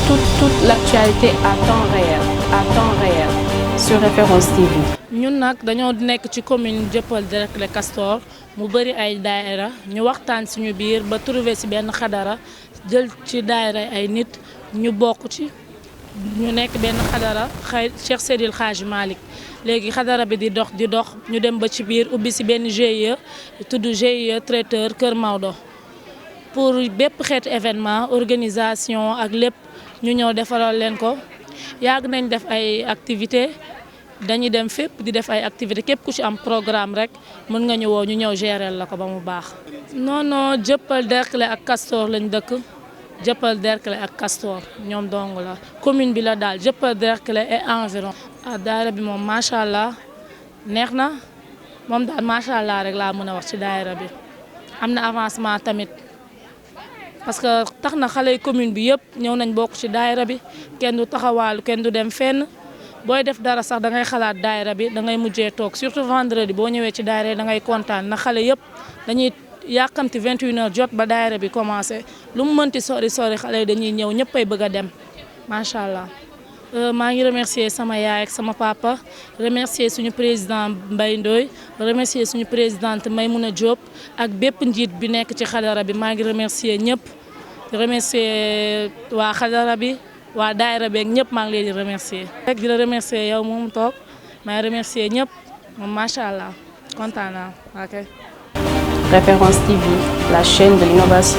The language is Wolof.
toute l'actualité à temps réel sur Référence TV. ñun nag dañoo nekk ci commune Dieuppeul Derklé Castor mu bëri ay daayira ñu waxtaan suñu biir ba trouver ci benn xadara jël ci daayira ay nit ñu bokk ci ñu nekk benn xadara Cheikh Seydil Hadji Malick léegi xadara bi di dox ñu dem ba ci biir ubbi ci benn GIE tudd GIE traiteur Kër Maodo pour bépp xeetu événement organisation ak lépp ñu ñëw defaral leen ko yàgg nañ def ay activité dañuy dem fépp di def ay activité képp ku ci am programme rek mën nga ñu woo ñu ñëw gérer la ko ba mu baax. non Dieuppeul Derklé ak Castor lañ dëkk Dieuppeul Derklé ak Castor ñoom dong la commune bi la daal Dieuppeul Derklé et environ. daayira bi moom macha allah neex na moom daal macha allah rek laa mën a wax ci daayira bi am na avancement tamit. parce que tax na xale yi commune bi yëpp ñëw nañ bokk ci daayira bi kenn du taxawaalu kenn du dem fenn booy def dara sax da ngay xalaat daayira bi da ngay mujjee toog surtout vendredi boo ñëwee ci daayira da ngay kontaan na xale yëpp dañuy yàkkamti 21h jot ba daayira bi commencé lu mu mënti sori xale yi dañuy ñëw ñëppay bëgg a dem macha allah. maa ngi remercier sama yaay ak sama papa remercier suñu président Mbaye Ndoye remercier suñu présidente Maymouna Diop ak bépp njiit bi nekk ci xadara bi maa ngi remercier ñëpp remercier waa xadara bi waa daayira bi ak ñëpp maa ngi leen di remercier. rek di la remercier yow moom toog maa remercier ñëpp moom macha allah kontaan naa ok. Référence TV, la chaîne de l'innovation.